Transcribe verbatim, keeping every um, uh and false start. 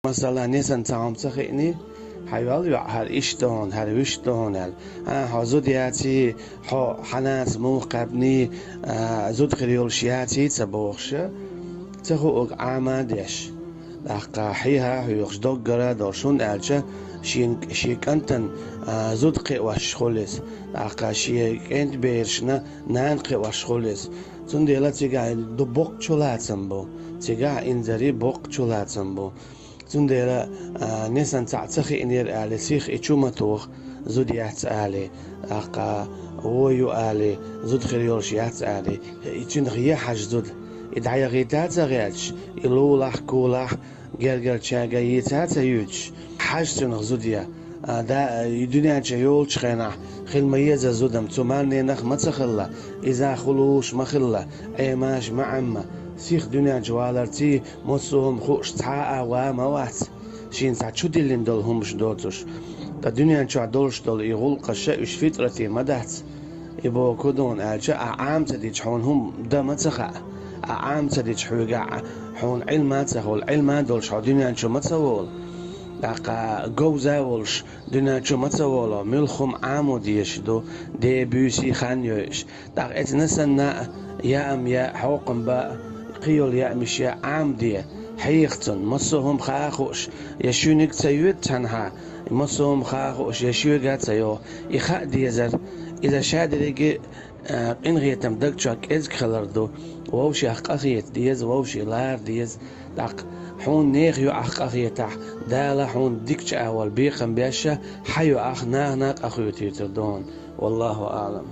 Масала, несана цхьа хӀума ца хиъний, хьайоал йоӀ, хӀара иштта хьуна, хӀара вуьшта хьуна аьлла. А, хьо зуда яций, хьо хьанца муха кхаьбний, а, зуда хир йолуш яций ца бохуш, ца хуург Ӏама а деш. ТӀаккха хьеха а хьоьхуш, доггара а долуш, хӀунда аьлча шен, шен кӀантана, а, зуда кхиош хуьлу иза. ТӀаккха шен кӀентан берашна нана кхиош хуьлу иза. Цундела цигахь ду боккха чулацам бу. Цигахь инзаре боккха чулацам бу. Цундела, а, несана цхьаъ ца хиънера али, сиха и чу ма тоха, зуда яц али, тӀаккха вон ю али, зуда хир йолуш яц али, и цуьнах е хьажа зуда. И дӀаяхийта а ца гӀерташ, и лулахь, кулахь, гергарчаьрга йийца а ца юьйцуш, хьажа цуьнах зуда я. А, да, и дуьнен чу йолчу хенахь хила ма еза зуда-м, цу марненах ма ца хилла, иза хуьлуш ма хилла, Ӏемаш ма Ӏемма, сиха дуьнен чу валарций, массо а хӀума хууш цхьа а ван ма вац, шена цхьа чудиллина долу хӀумаш доцуш. Ткъа дуьнен чохь долуш долу и гӀуллакхаш а уьш фитрати ма дац. И бохург хӀун ду аьлча, ахь Ӏама ца дича, хьуна хӀума дан ма ца хаьа. Ахь Ӏама ца дича, хьоьгахь хьуна Ӏилма а ца хуьлу, Ӏилма а долуш хьо дуьнен чу ма ца волу. ТӀаккха говза а волуш, дуьнен чу ма ца волу, муьлхха хӀума Ӏамо дезаш ду, ден буьйсий хан йойуш. ТӀаккха эцна санна а, яам я, хьокхам бан а, кхин йолу яамаш я, Ӏама де, хьеха цунна, массо а хӀума хаа хууш, я шуьниг ца йоьду цхьанхьа, массо а хӀума хаа хууш, я шуьга а ца йогӀу, и хаа дезара, иза шадерриге а, къинхетам даг чохь кӀезиг хилар ду. Вовшех къахета деза, вовший лара деза. ТӀаккха хьуна нехан йоӀах къахетахь, Дала хьуна дикачу агӀор бекхам беш а, хьан йоӀах нахана къахоьтуьйтур ду хьуна. Валлаху аӀлам.